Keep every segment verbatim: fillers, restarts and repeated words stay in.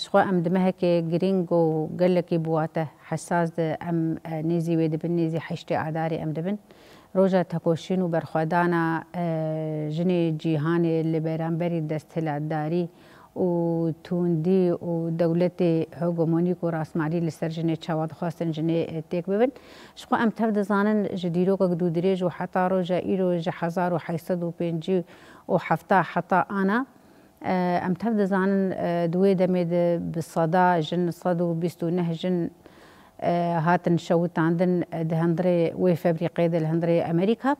Ji xwe em di mehekê girîng û gelekî bi wate hesas de em, e, nêzî wê dibin, nêzî heştê Adarê em dibin. Roja tekoşîn û berxwedana, e, jinê cîhanê li beramberî desthilatdarî û tundî û dewletê hegemonîk û rastmarî li ser jinê çawa dixwastin jinê, e, têk bibin. Ji xwe em tev dizanin ji dîrokek dûdirêj û heta roja îro ji hezar û heşt sed û pêncî û heft heta ana, e, em tev dizanin, e, di wê demê de bi seda jin, sed û bîst û neh jin, e, hatin şewitandin, e, di hundirê wê febrîqê de li hundirê Amerîka.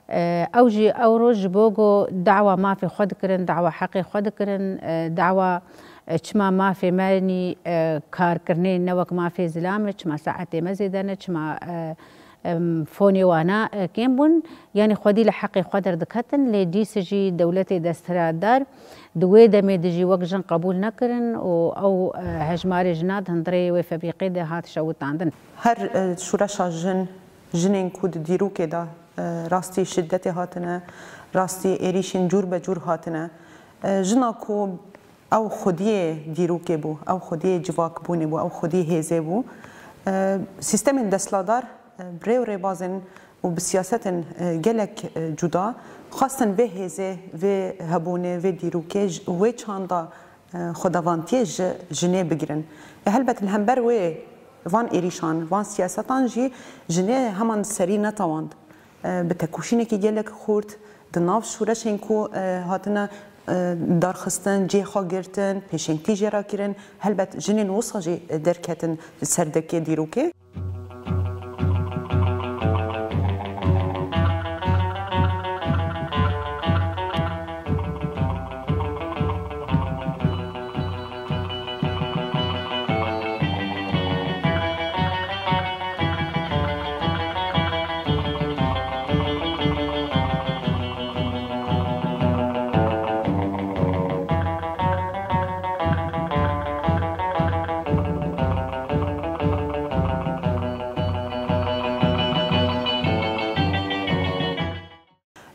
E, ew jî ew roj ji bo ku dawa mafê xwe dikirin, dawa heqê xwe dikirin, e, dawa, e, çima mafê me nî, e, karkirinê ne wek mafê zilam e, çima saetê me zêde ne, çima, e, em, fonê wana, e, kêm bûn, yanî xwedî li heqê xwe derdiketin, lê dîsa jî dewletê desthilatdar di wê demê de jî wek jin qebûl nekirin û ew, e, hejmarê jina di hundirê wê febrîqê de hat şewitandin. Her, e, şoreşa jin, jinên ku di dîrokê de, e, rastî şidetê hatine, rastî êrîşên cûr be cûr hatine, e, jina ku ew xwediyê dîrokê bû, ew xwediyê civakbûnê bû, ew xwediyê hêzê bû. E, sîstemên desthilatdar, e, bi rê û rêbazên û bi siyasetên, e, gelek, e, cuda xwestin vê hêzê, vê hebûnê, vê dîrokê ji, wê çanda, e, xwedavantiyê ji jinê bigirin. E, helbet li hember wê van êrîşan, van siyasetan jî jinê heman serî netewand. E, bi tekoşînekî gelek xurt, di nav şoreşên ku, e, hatine, e, darxistin, cihê xwe girtin, pêşengtî jê re kirin, helbet jinên wisa jî derketin serdekê dîrokê.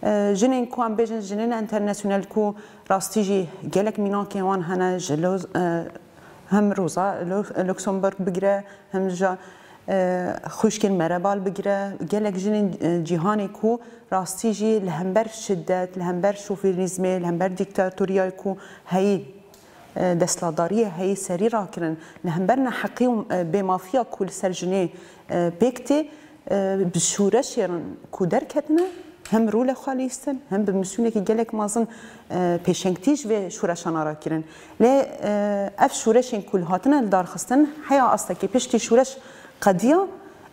E, jinên ku em bêjin jinên enternasyonel ku rastî jî gelek mînakên wan hene, ji Loz-, e, hem Roza Lo-, Luxemburg bigire, hem jî, e, xwişkên Merebal bigire, gelek jinên, e, cîhanê ku rastî jî li hember şidet, li hember şovinîzmê, li hember dîktatoriyayê ku heyî, e, desthilatdariyê heyî serî rakirin, li hember neheqî û, e, bêmafiya ku li ser jinê, e, pêk tê, e, bi şoreşên ku derketine, hem rûle xwe lîstin, hem bi misyonekî gelek mezin, e, pêşengtî ji vê şoreşana rakirin. Lê, e, ev şoreşên ku li hatine li darxistin, heya astekî piştî şoreş qediya,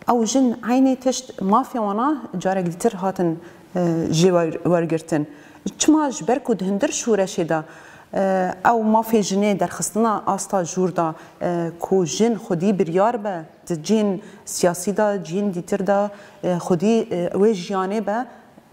ew jin eynî tişt mafê wana carek dîtir hatin, e, jê wer-, wergirtin. Çima? Ji ber ku di hundir şoreşê de, e, ew mafê jinê derxistina asta jûr de, e, ku jin xwedî biryar be, di cihên siyasî de, cihên dîtir de, e, xwedî, e, wê jiyanê be,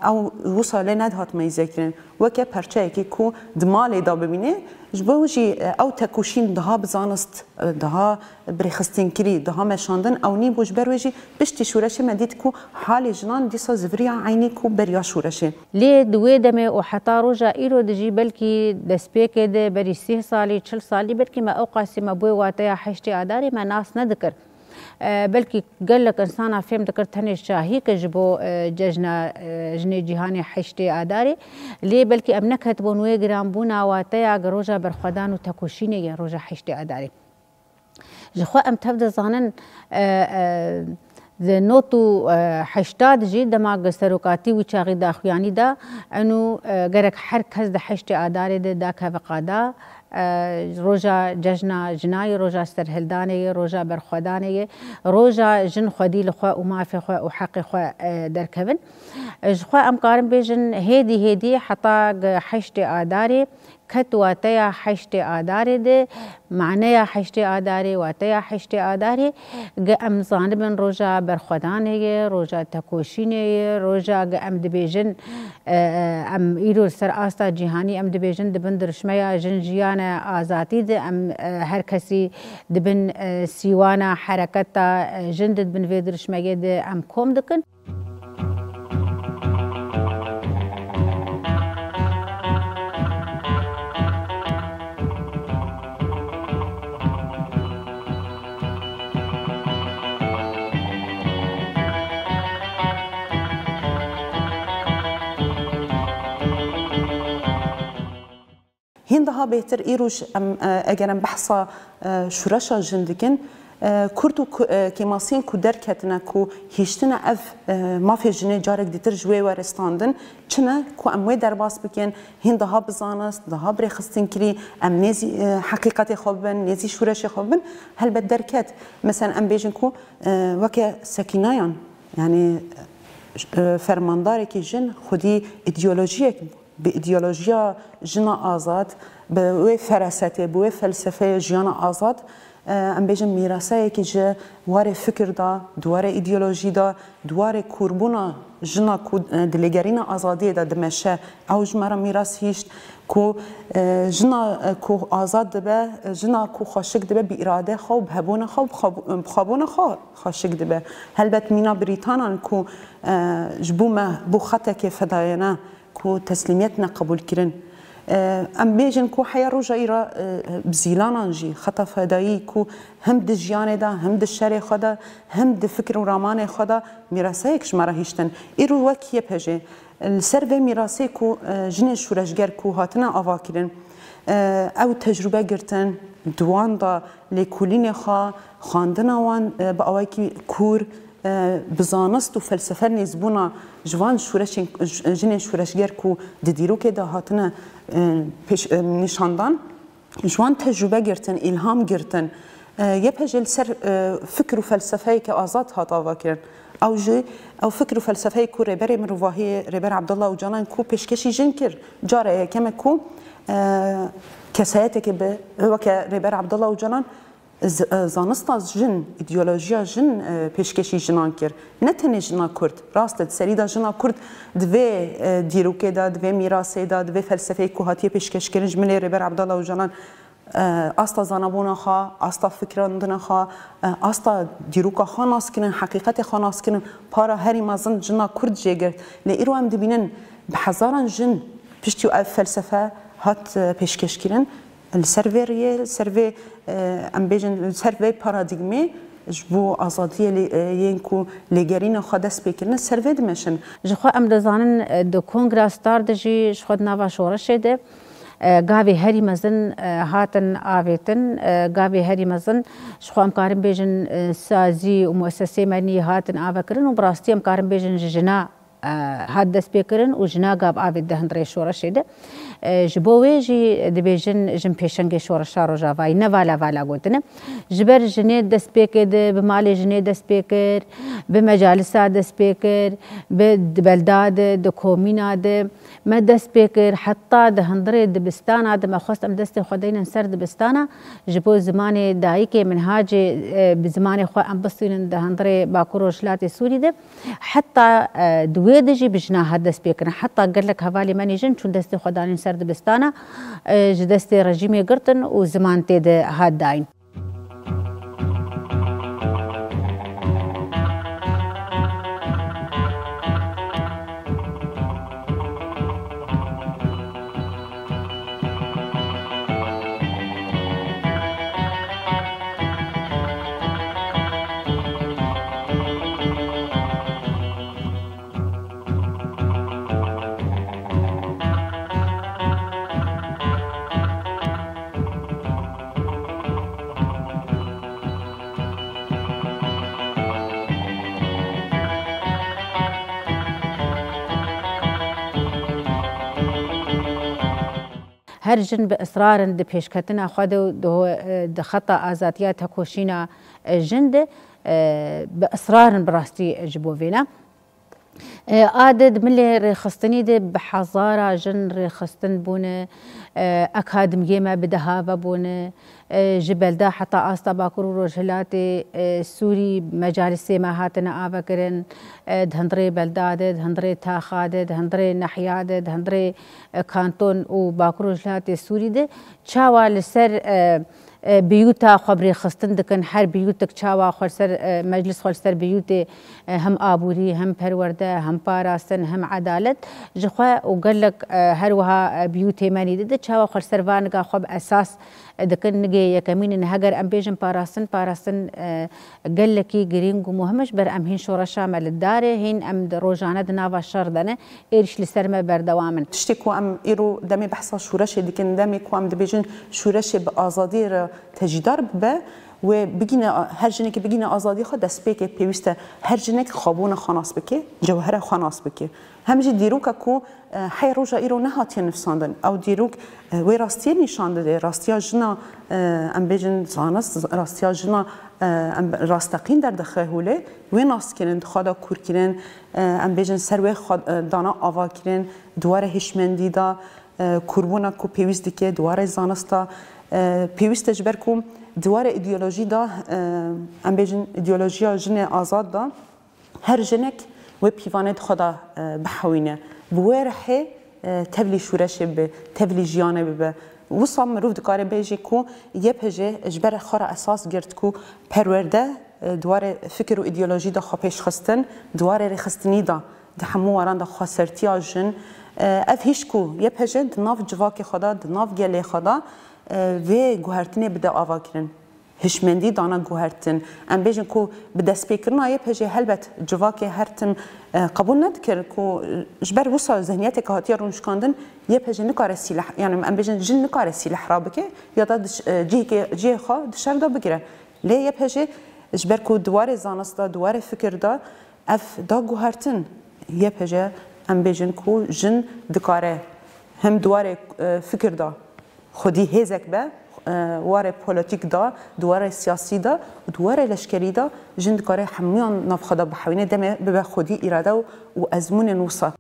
ew wisa lê nedihat meyzekirin. Weke perçeyekî ku di malê de bimîne, ji bo jî, e, ew tekoşîn daha bi zanist, e, daha bi rêxistinkirî, daha meşandin ew nîbû. Ji ber wê jî piştî şoreşê me dît ku halê jinan dîsa ziviriya eynî ku beriya şoreşê. Lê di wê demê û heta roja îro de jî belkî destpêkê de berî sîh salî, çil salî, belkî me ew qasî me bo wê wateya heştê Adarê me nas nedikir. E, belkî gelek insana fêm dikir tenê şahî ke ji bo, e, cejna, e, jinê cîhanê heştê Adarê. Lê belkî em neketibûn wê giranbûna wateya ge roja berxwedan û tekoşînê ye roja heştê Adarê. Ji xwe em tev dizanin, e, e, di not û, e, heştad jî dema ge serokatî wî çaxî daxuyanî da, enû, e, gerek her kes di heştê Adarê de dakeve qada, e, roja cejna jina ye, roja serhildanê ye, roja berxwedanê ye, roja jin xwedî li xwe û mafê xwe û heqê xwe, e, derkevin. Ji xwe em karin bêjin hêdî hêdî heta ge heştê Adarê ket wateya heştê Adarê de, maneya heştê Adarê, wateya heştê Adarê, ge em zanibin roja berxwedanê ye, roja tekoşînê ye, roja ge em dibêjin, e, e, em îro li ser asta cîhanî em dibêjin di bin dirişmeya jin, jiyan e, azadî de em, e, her kesî di bin, e, sîwana hereketa, e, jin de di bin vê dirişmeyê de em kom dikin. Hîn daha bêhtir îroj em, e, eger em behsa, e, şûreşa jin dikin, e, Kurd û ku-, e, kêmasiyên ku derketine, ku hiştine ev, e, mafê jinê carek dîtir ji wê were standin, çi ne ku em wê derbas bikin, hîn daha bi zanist, daha bi rêxistinkirî, em nêzî, e, heqîqetê xwe bibin, nêzî şûreşê xwe bibin, helbet derket. Mesela em bêjin ku, e, weke Sekînayan, yanî, e, fermandarekî jin xwedî îdeolojiyek bi îdeolojiya jina azad, bi wê ferasetê, bi wê felsefeyê jiyana azad, e, em bêjin mîraseyekî ji warê fikir de, di warê îdeolojî de, di warê kûrbûna jina ku, e, di lêgerîna azadiyê de dimeşe, ew ji me re mîras hişt ku, e, jina, e, ku azad dibe, e, jina ku xweşik dibe bi îrade xwe û bi hebûna xwe û bi xwe-, bi xwebûna xwe xweşik dibe. Helbet mîna Brîtanan ku, e, ji bo me bû xetekê fedayene, ku teslîmiyet neqebûl kirin. E, em bêjin ku heya roja îra, e, bi zîlanan jî xeta fedayî ku him di jiyanê de, him di şerê xwe de, him di fikir û ramanê xwe de mîraseyek ji me re hiştin. Îro wek Y P J, li ser vê mîrasê ku, e, jinên şûreşger ku hatine ava kirin, e, ew tecrûbe girtin, di wan de lêkolînê xwe, xwendina wan, e, bi awayekî kûr, e, bi zanist û felsefe nêzbûna ji van şûreşên, j-, jinên şûreşger ku di dîrokê de hatine, e, pêş, e, nîşandan, ji wan tecrûbe girtin, îlham girtin. E, Y P J li ser, e, fikir û felsefeyeke azad hat avakirin. Ew jî, ew fikir û felsefeyê ku Rêberê Mirovahiyê, Rêber Abdullah Ocalan ku pêşkêşî jin kir. Cara yekem e ku, e, kesayeteke bi, weke Rêber Abdullah Ocalan, Z-, e, zanista jin, îdeolojiya jin, e, pêşkêşî jinan kir. Ne tenê jina Kurd. Rast e, di serî de jina Kurd di vê, e, dîrokê de, di vê mîrasê de, di vê felsefeyê ku hatiye pêşkêşkirin ji milê Rêber Abdullah Ocalan, e, asta zanabûna xwe, asta fikrandina xwe, e, asta dîroka xwe naskirin, heqîqetê xwe naskirin, para herî mezin jina Kurd jê girt. Lê îro em dibînin bi hezaran jin piştî ev felsefe hat, e, pêşkêşkirin. Li ser vê riyê, li ser vê, e, em bêjin, li ser vê paradîgmê ji bo azadiyê lê, e, yên ku lêgerîna xwe dest pê kirine, ser vê dimeşin. Ji xwe em dizanin, e, di Kongra Star de jî ji xwe di nava şoreşê de, e, gavê herî mezin, e, hatin avêtin, e, gavê herî mezin ji xwe em karin bêjin, e, sazî û muesesê me nî hatin avekirin û bi rastî em karin bêjin ji jina e, hat destpêkirin û jina gav avêt di hundirê şoreşê de. E, ji bo wê jî dibêjin jin pêşengê şoreşa Rojavayî, ne vala vala gotine. Ji ber jinê dest pê kir, bi malê jinê dest pê kir, bi mecalisa dest pê kir, bi di belda de, di komîna de me dest pê kir, heta di hundirê dibistana de me xwest em destê xwe deynin ser dibistana, ji bo zimanê dayikê min hacê, e, bi zimanê xwe em bistînin di hundirê Bakur Rojhilatê Sûrî de. Heta, e, di wê de jî bi jina hat destpêkirin. Heta gelek hevalê me nêjin çûn destê xwe danîn ser dibistana, e, ji destê rejîmê girtin û ziman tê de hat dayîn. Her jin bi israr in di pêşketina xwe de û di ho-, di xeta azadiya tekoşîna, e, jin de, e, bi israr in bi rastî ji bo vêna. E, a di, di milê rêxistinî de bi hezara jin rêxistin bûne, e, akademiyê me bi deha ve bûne, e, ji belda heta asta Bakur û Rojhilatê, e, Sûrî mecalisê me hatine avekirin, e, di hundirê belda de, di hundirê taxa de, di hundirê nehiya de, di hundirê, e, kanton û Bakur û Rojhilatê Sûrî de. Çawa li ser, e, e, biyûta xwe bi rêxistin dikin, her biyûtik çawa xwe li ser, e, meclis xwe li ser biyûtê, e, hem aborî, hem perwerde, hem parastin, hem edalet ji xwe û gelek, e, her wiha, e, biyûtê me nî dide çawa xwe li ser va niga xwe bi esas, e, dikin. Nigê yekemîn in, heger em bêjin parastin, parastin, e, gelekî girîng û muhim e, ji ber em hîn şoreşa me li dar e, hîn em di rojane di nava şer de ne, êrîş li ser me berdewam in. Tiştê ku em îro demê behsa şoreşê dikin, demê ku em dibêjin şoreşê bi azadiyê re tecîdar bibe, wê bigîne, her jinekê bigîne azadiyê xwe, destpêkê pêwîst e her jinek xwebûna xwe nas bike, cewhera xwe nas bike. Hem jî dîroka ku, e, hey roja îro nehatiye nivîsandin. Ew dîrok, e, wê rastiyê nîşan dide, rastiya jina, e, em bêjin zanist, rastiya jina, e, em rasteqîn derdixe holê, wê nas kirin, di xwe de kûr kirin, e, em bêjin ser wê xwe, e, dana ava kirin, di warê hişmendî de, e, kûrbûna ku pêwîst dike, di warê zanista, e, pêwîst e ji ber ku di warê îdeolojî de, e, em bêjin îdeolojiya jinê azad de, her jinek wê pîvanê di xwe de, e, bihewîne. Bi wê rihê, e, tevlî şûreşê bibe, tevlî jiyanê bibe. Wisa mirov dikare bêjê ku Y P G ji ber xwe re esas girt ku perwerde, e, di warê fikir û îdeolojî de xwe pêş xistin, di warê rêxistinî de, di hemû waran de xwesertiya jin, e, ev hîş ku Y P G di nav civakê xwe de, di nav gelê xwe de, e, vê guhertinê bide ava kirin. Hişmendî dana guhertin. Em bêjin ku bi destpêkirina Y P G helbet civakê her tim, e, qebûl nedikir ku, e, ji ber wisa zihniyeteke hatiye rûnişkandin, Y P G nikare sîleh, yani em bêjin jin nikare sîleh rabike ya da diş-, e, cihekê, cihê xwe di şer de bigire. Lê Y P G ji ber ku di warê zanist de, di warê fikir de ev da guhertin. Y P G em bêjin ku jin dikare hem di warê, e, fikir de xwedî hêzek be, e, warê polîtîk de, di warê siyasî de û di warê leşkerî de jin dikare hemûyan nav xwe de bihewîne, demê bibe xwedî îrade û, û ezmûnên wisa.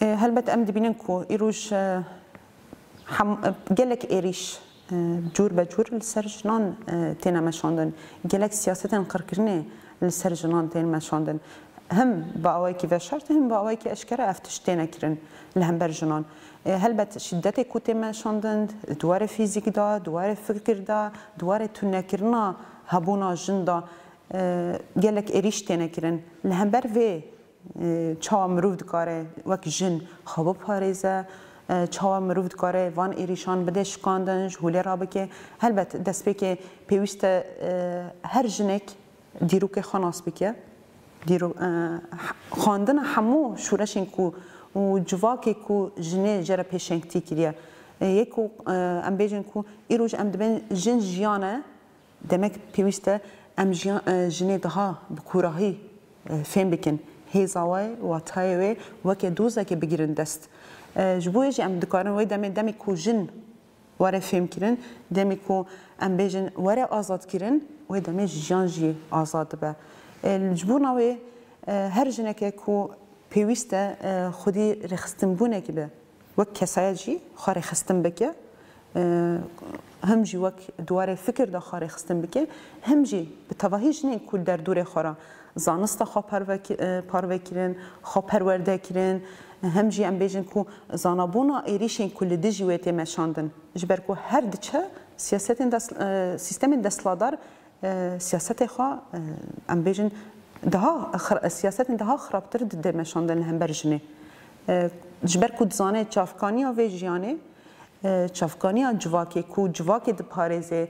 E, helbet em dibînin ku îroj, e, hem, e, gelek êrîş, e, cûr be cûr li ser jinan, e, têne meşandin. Gelek siyasetên qirkirinê li ser jinan tên meşandin. Hem bi awayekî veşart, hem bi awayekî eşkere ev tişt têne kirin li hember jinan. E, helbet şîdetê ku tê meşandin, di warê fîzîk de, di warê fikir de, di warê tunekirina hebûna jin de, e, gelek êrîş têne kirin. Li hember vê, e, çawa mirov dikare wek jin xwe biparêze, e, çawa mirov dikare van êrîşan bide şikandin, ji holê rabike. Helbet destpêkê pêwîst e, e, her jinek dîrokê xwe nas bike. Dîro-, e, xwendina hemû şûreşên ku û civakê ku jinê jê re pêşengtî kiriye. E, yê ku, e, em bêjin ku îroj em dibên jin jiyan e, demek pêwîst e em jiyan, e, jinê daha bi kûrahî, e, fêm bikin. Hêza wê, watayê wê weke dozekê bigirin dest. E, ji bo wê jî em dikarin wê demê, demê ku jin were fêmkirin, demê ku em bêjin were azadkirin, wê demê jiyan jî azad dibe. E, ji bona wê, e, her jineke ku pêwîst e, e, xwedî rêxistinbûnekî be, wek kesayet jî xwe rêxistin bike, e, him jî wek di warê fikir de xwe rêxistin bike, him jî bi tevahî jinên ku li derdorê xwe re zanista xwe parve ki-, e, parve kirin, xwe perwerde kirin, him jî em bêjin ku zanabûna êrîşên ku li dijî wê tê meşandin. Ji ber ku her diçe siyasetên dest-, e, sîstemên desthilatdar, e, siyasetê xwe, e, em bêjin, daha xir-, siyasetên daha xirabtir dide meşandin li hember jinê. E, ji ber ku dizane çavkaniya vê jiyanê, e, çavkaniya civakê ku civakê diparêze,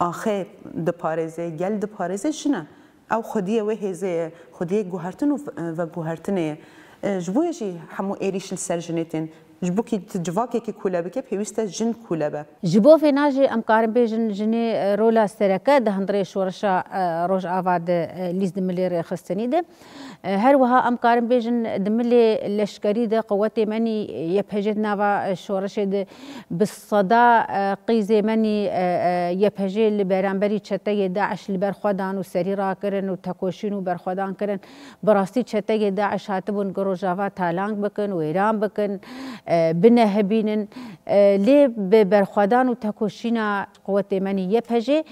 axê diparêze, gel diparêze jin e. Ew xwediyê wê hêzê ye, xwediyê guhertin û v-, veguhertinê ye. E, ji bo yê jî hemû êrîş li ser jinê tên. Ji bo ku civakekî kûle bike, pêwîst e jin kûle be. Ji bo vêna jî em karin bêjin jinê, e, rola sereke di hundirê şoreşa, e, Rojava de, e, lîst di milê rêxistinî de. E, her wiha em karin bêjin di milê leşkerî de quwetê menî Y P G di nava, e, şoreşê de bi seda, e, qîzê menî, e, e, Y P G li beramberî çeteyê DAIŞ li ber xwe dan û serî rakirin û tekoşîn û berxwedan kirin. Bi rastî çeteyê DAIŞ hatibûn ku Rojava talang bikin, wêran bikin, e, binehibînin. E, lê bi berxwedan û tekoşîna quwetê me nî Y P G,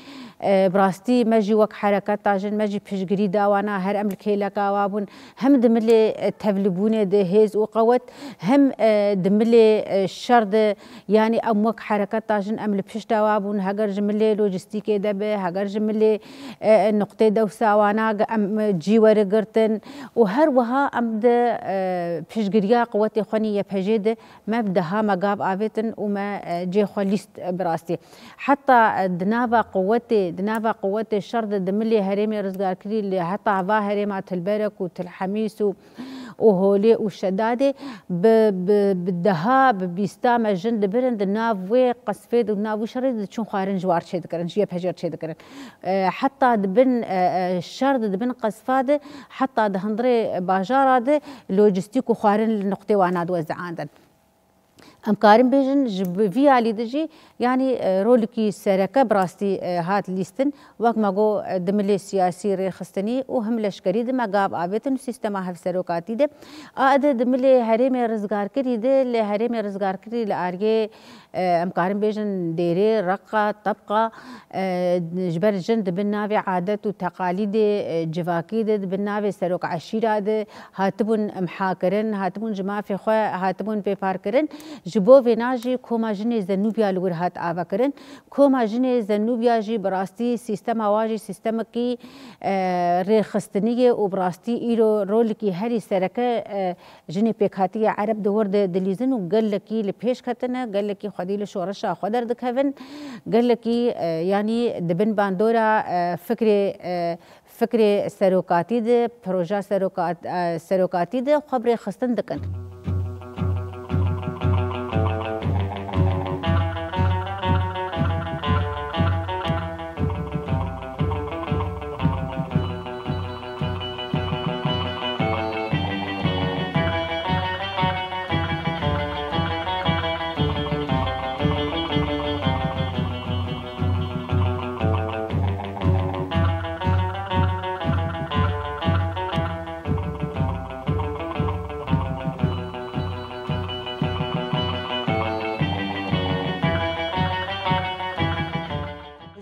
e, bi rastî me jî wek hereketa jin, me jî piştgirî da wana, her em li kêleka wa bûn. Hem di milê, e, tevlibûnê de hêz û qewet, hem, e, di milê, e, şer de, yanî em wek hereketa jin em li pişta wa bûn. Heger ji milê lojîstîkê de be, heger ji milê, e, nuqtê dewsa wana ge-, em, e, cî werigirtin û her wiha em di, e, piştgiriya quwetê xwe nî Y P G de me bi deha me gav avêtin û me, e, cê xwe lîst, e, bi rastî. Heta, e, di nava quwetê, di nava quwetê şer de di milê herêmê rizgarkirî li heta va herêma Tilberek û Tilhemîs û û Holê û Şedadê bi, bi, bi deha, bi bîsta me jin dibirin di nav wê qesfê de, di nav wî şerê de diçûn xwarin ji war çêdikirin, ji Y P G re çêdikirin. E, heta di bin, e, e, şer de, di bin qesfa de, heta di hundirê bajara de lojîstîk û xwarin li nuqtê wana diwezîandin. Em karin bêjin ji bi vî alî de jî, yanî, e, rolekî sereke bi rastî, e, hat lîstin. Wek me got, e, di milê siyasî rêxistinî û him leşkerî de me gav avêtin û sîstema hevserokatî de. A de di milê herêmê rizgarkirî de, li herêmê rizgarkirî li ariyê, e, em karin bêjin Dêrê, Reqa, Tebqa, e, ji ber jin di bin navê adet û teqalîdê, e, civakî de, di bin navê serok eşîra de, hatibûn imha kirin, hatibûn ji mafê xwe hatibûn bêpar kirin. Ji bo vêna jî Koma Jinê Zenûbiya li wir hat ava kirin. Koma Jinê Zenûbiya jî bi rastî sîstema wa jî sîstemekî, e, rêxistinî ye û bi rastî îro rolekî herî sereke, e, jinê pêkhatiyê Ereb di wir de dilîzin û gelekî li pêş ketine, gelekî xwedî li şoreşa xwe derdikevin, gelekî, e, yanî di bin bandora, e, fikrê, e, fikrê serokatî de, proja serokat-, e, serokatî de xwe bi rêxistin dikin.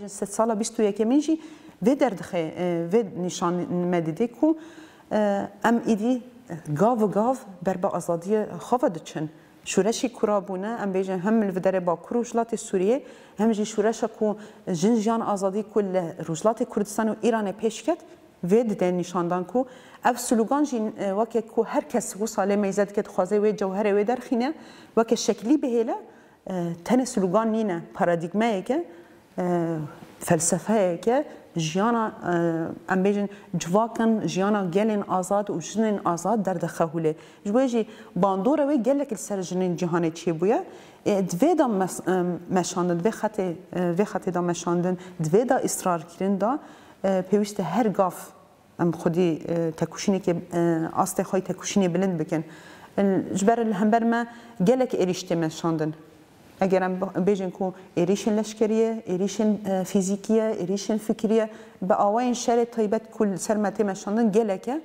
Sedsala bîst û yekemîn jî vê derdixe, e, vê nîşan me dide ku, e, em îdî gav bi gav ber bi azadiyê xwe ve diçin. Şûreşî ku rabûne, em bêjin hem li derê Bakur û Rojhilatê Sûriyê, hem jî şûreşa ku jin jiyan azadî ku li Rojhilatê Kurdistan û Îranê pêş ket, vê dide nîşandan ku ev slogan jî, e, weke ku her kes wisa lê meyze dike, dixwaze wê cewherê wê derxîne, weke şeklî bihêle, e, tenê slogan nîne, paradîgmeyeke, e, felsefeyeke jiyana, e, em bêjin civak in, jiyana gelên azad û jinên azad derdixe holê. Ji bo jî bandora wê gelek li ser jinên cîhanê çêbûye. E, di vê de mes-, e, meşandin, di vê xetê, e, vê xetê de meşandin, di vê de îsrarkirin de, e, pêwîst e her gav em xwedî, e, tekoşînekê, e, astê xwe yê tekoşînê bilind bikin. E, ji ber li hember me gelek êrîş tê meşandin. Eger em bi-, bêjin ku êrîşên leşkerî ye, êrîşên, e, fîzîkî ye, êrîşên fikrî ye, bi awayên şerê taybet ku li ser me tê meşandin gelek e.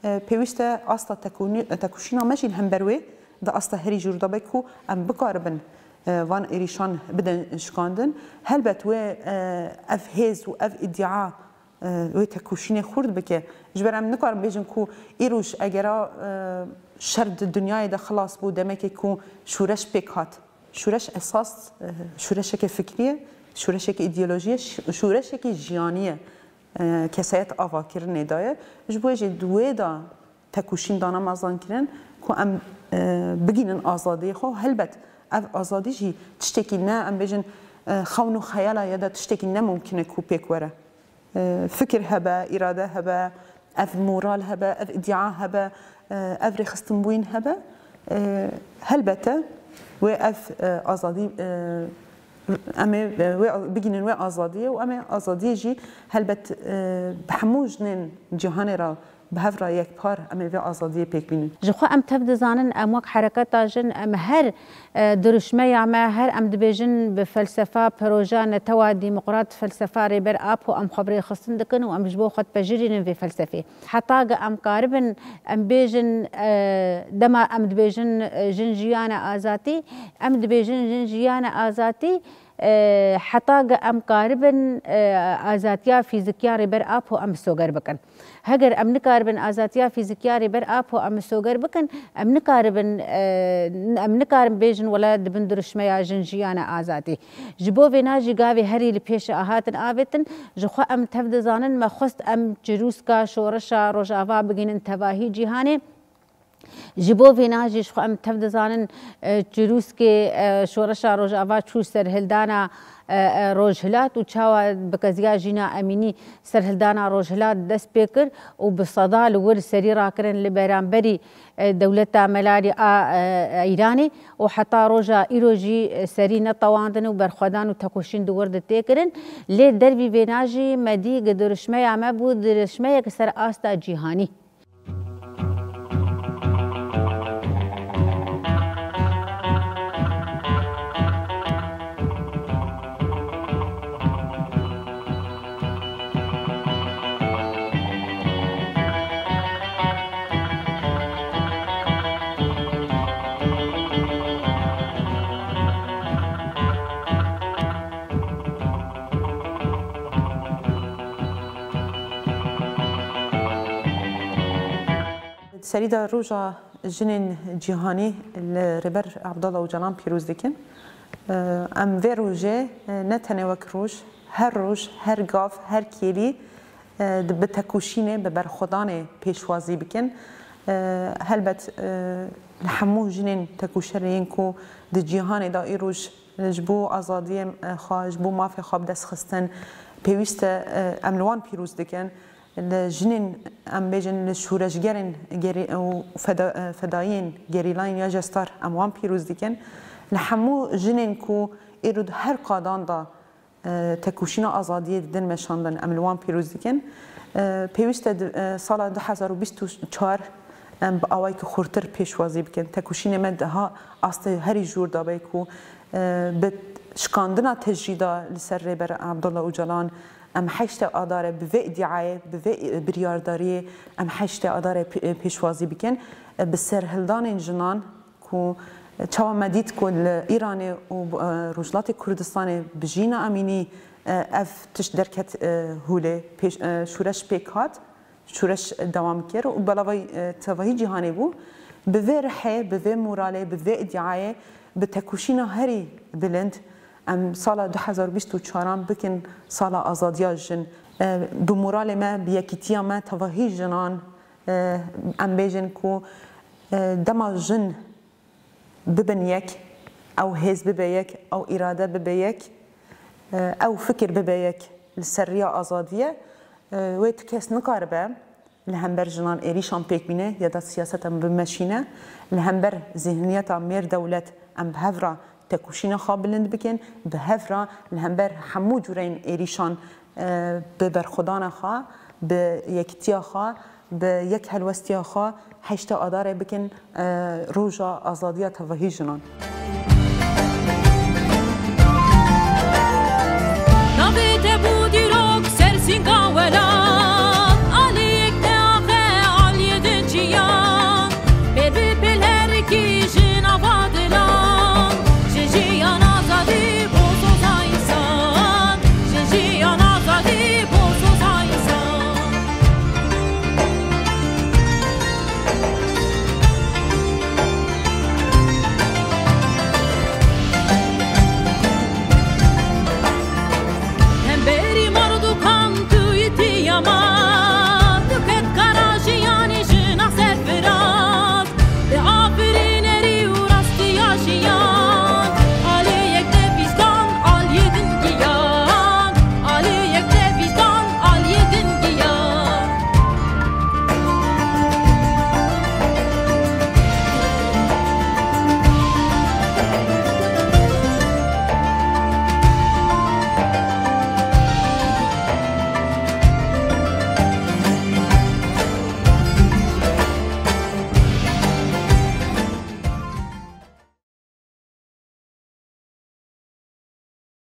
E, pêwîst e asta tekûnî-, tekoşîna me jî li hember wê di asta herî jûr de be ku em bikaribin, e, van êrîşan bidin şikandin. Helbet wê, e, ev hêz û ev îdia, e, wê tekoşînê xurt bike. Ji ber em nikarin bêjin ku îroj egera, e, şer di dinyayê de xilas bû, demekê ku şûreş pêk hat. Şûreş esas, e, şûreşeke fikrî ye, şûreşeke îdeolojî ye, ş-, şûreşeke jiyanî ye. E, kesayet avakirinê daye. Ji bo jî di wê de tekoşîn dana mezin kirin ku em, e, bigînin azadiyê xwe. Helbet ev azadî jî tiştekî ne, em bêjin, e, xewn û xeyala ya da tiştekî ne mumkin e ku pêk were. E, fikir hebe, îrade hebe, ev moral hebe, ev îdia hebe, e, ev rêxistinbûyîn hebe, e, helbete Wê ev, e, azadî, e, em ê, e, wê, bigihînin wê azadiyê û em ê azadiyê jî helbet, e, bi hemû jinên cîhanê re bi hev re yekpar em ê vê azadiyê pêk bînin. Ji xwe em tev dizanin, em wek hereketa jin, em her, e, dirûşmeya me, her em dibêjin bi felsefa, proja netewa demokrat, felsefa Rêber Apo em xwe bi rê xistin dikin û em ji bo xwe dipejirînin vê felsefê. Heta ge em karibin, em bêjin, e, dema em dibêjin, e, jin jiyane azatî, em dibêjin jin jiyane azatî, e, heta ge em karibin, e, azatiya fîzikiya Rêber Apo em bi soger bikin. Heger em nikaribin azatiya fîzikiya Rêber Apo em bi soger bikin, em nikaribin, e, em nikarin bêjin wele dibin dirûşmeya jin jiyane azatî. Ji bo vêna jî gavê herî li pêş a hatin avêtin, ji xwe em tev dizanin, me xwest em çirûska şoreşa Rojava bigihînin tevahî cîhanê. Ji bo vêna jî ji xwe em tev dizanin, e, çirûskê, e, şoreşa Rojava çû serhildana, e, e, Rojhilat û çawa bi keziya Jîna Emînî serhildana Rojhilat dest pê kir û bi seda li wir serî rakirin li beramberî, e, dewleta melalî a, e, Îranê û heta roja îro jî, e, serî netewandin û berxwedan û tekoşîn di wir de tê kirin. Lê dervî vêna jî me dî gi dirişmeya me bû dirişmeyek ser asta cîhanî. Serî de Roja Jinên Cîhanî li Rêber Abdullah Ocalan pîroz dikin. Em vê rojê ne tenê wek roj, her roj, her gav, her kêlî, e, di, bi tekoşînê, bi berxwedanê pêşwazî bikin. E, helbet, e, li hemû jinên tekoşerê yên ku di cîhanê de îroj ji bo azadiyê, e, xwe, ji bo mafê xwe bi dest xistin, pêwîst e, e, em li wan pîroz dikin. Li jinên, em bêjin, li şoreşgerên gerî-, û feda-, e, fedayiyên gerîlayên ya Jestar em wan pîroz dikin. Li hemû jinên ku îro di her qadan de e, tekoşîna azadiyê didin meşandin, em li wan pîroz dikin. E, pêwîst e di, e, sala du hezar û bîst û çar em bi awayekî xurtir pêşwazî bikin. Tekoşînê me daha astê herî jûr de be ku, e, bi şikandina tecrîda li ser Rêber Abdullah Ocalan em heştê Adarê bi vê îdiayê, bi vê, e, biryardariyê em heştê Adarê pê-, e, pêşwazî bikin. E, bi serhildanên jinan, ku çawa me dît ku li Îranê û, e, Rojhilatê Kurdistanê bi Jîna Emînî, e, ev tişt derket, e, holê, pêş-, e, şoreş pêk hat, şoreş dewam kir û belavayî, e, tevahî cîhanê bû. Bi vê rihê, bi vê moralê, bi vê îdiayê, bi tekoşîna herî bilind em sala du hezar û bîst û çaran bikin sala azadiya jin. E, bi moralê me, bi yekîtiya me, tevahî jinan, e, em bêjin ku, e, dema jin bibin yek, ew hêz bibe yek, ew îrade bibe yek, e, ew fikir bibe yek li ser riya azadiyê, e, wê ti kes nikaribe li hember jinan êrîşan pêk bîne ya da siyaseta bimeşîne, li hember zihniyeta mêr dewlet em bi hev re tekoşîna xwe bilind bikin, bi hev re li hember hemû cureyên êrîşan, e, bi berxwedana xwe, bi yekitiya xwe, bi yek helwestiya xwe heşta Adarê bikin, e, roja azadiya tevahî jinan.